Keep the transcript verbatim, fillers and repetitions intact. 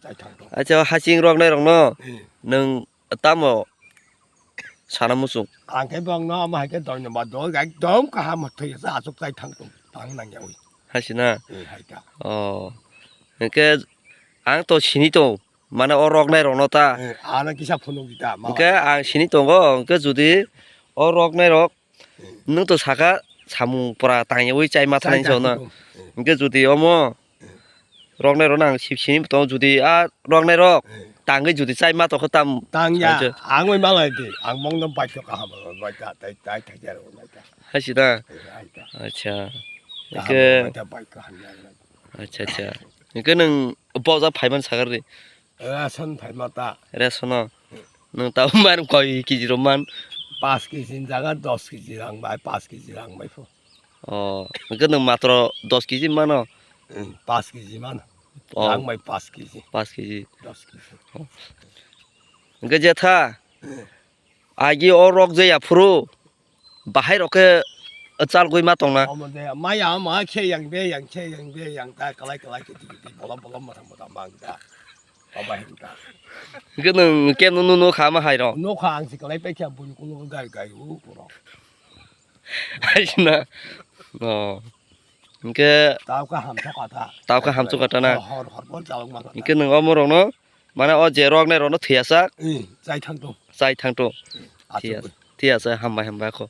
Chai thang tong. Acha, o haching roknai rokno Eh. nwng tamo sana muchung? Ang khe bongno omo hai khe doino ba do ekdom kaham thwi sa achuk chai thang tong. Tang nang ya ui. Hasina? Eh, hai ta. Oh. Hwnkhe ang to sini tong. Mane o roknai rokno ta. Eh, ano kisa phunuk di ta, ma Hwnkhe ba. Ang sini tongo, hwnkhe judi o roknai rok Eh. nwng to saka samung pura tangyawi chai ma Chai thani ta sono. Hwnkhe judi omo Eh. roknai rokno ang sip sini tongo, judi a roknai rok Eh. tangwi judi chai ma tokho tam Tang ya, thani se. Ang oi malai di, ang bongno baikho kaham bai ta, tai, tai, tai, tai, bai ta. Hai si da? Eh, hai ta. Acha. Kaham Hwnkhe bai ta, baikho hamya bai ta. Acha, acha. Hwnkhe nwng boja phaiman sakar di. Ration phaima ta. Ration no. Nwng ta man koi kiji ro man? Paanch kiji ni jaga dos kiji rang bai, paanch kiji rang bai pho. Oh, hwnkhe nwng matro dos kiji mano? Hmm, paanch kiji mano. Oh. Rang bai paanch kiji. Paanch kiji. Dos kiji. Oh. Hwnkhe jetha? Hmm. Agi o rok je yaphuru. Bahai rok khe chalgwi ma tongna. Omo de, maya ma khe yang be, yang khe yang be, yang ta kalai kalai khe tiki tiki bolom bolom motham motham mang ta. Obo hin ta. Hwnkhe nwng kemno nuno kha ma hai rok? Nokha ang si kalai pai khe buni kulo gai gai u puro. Hai sina. Oh. Hwnkhe Tao ka ham chok ata. Tao ka ham chok ata na? Hor hor hor bol chalok ma. Hwnkhe nwng omo rokno, mane o je roknai rokno thwiyasak. Hmm, chai thang to. Chai thang to. Achuk. Thwiya-, thwiyasa hambai hambai kho.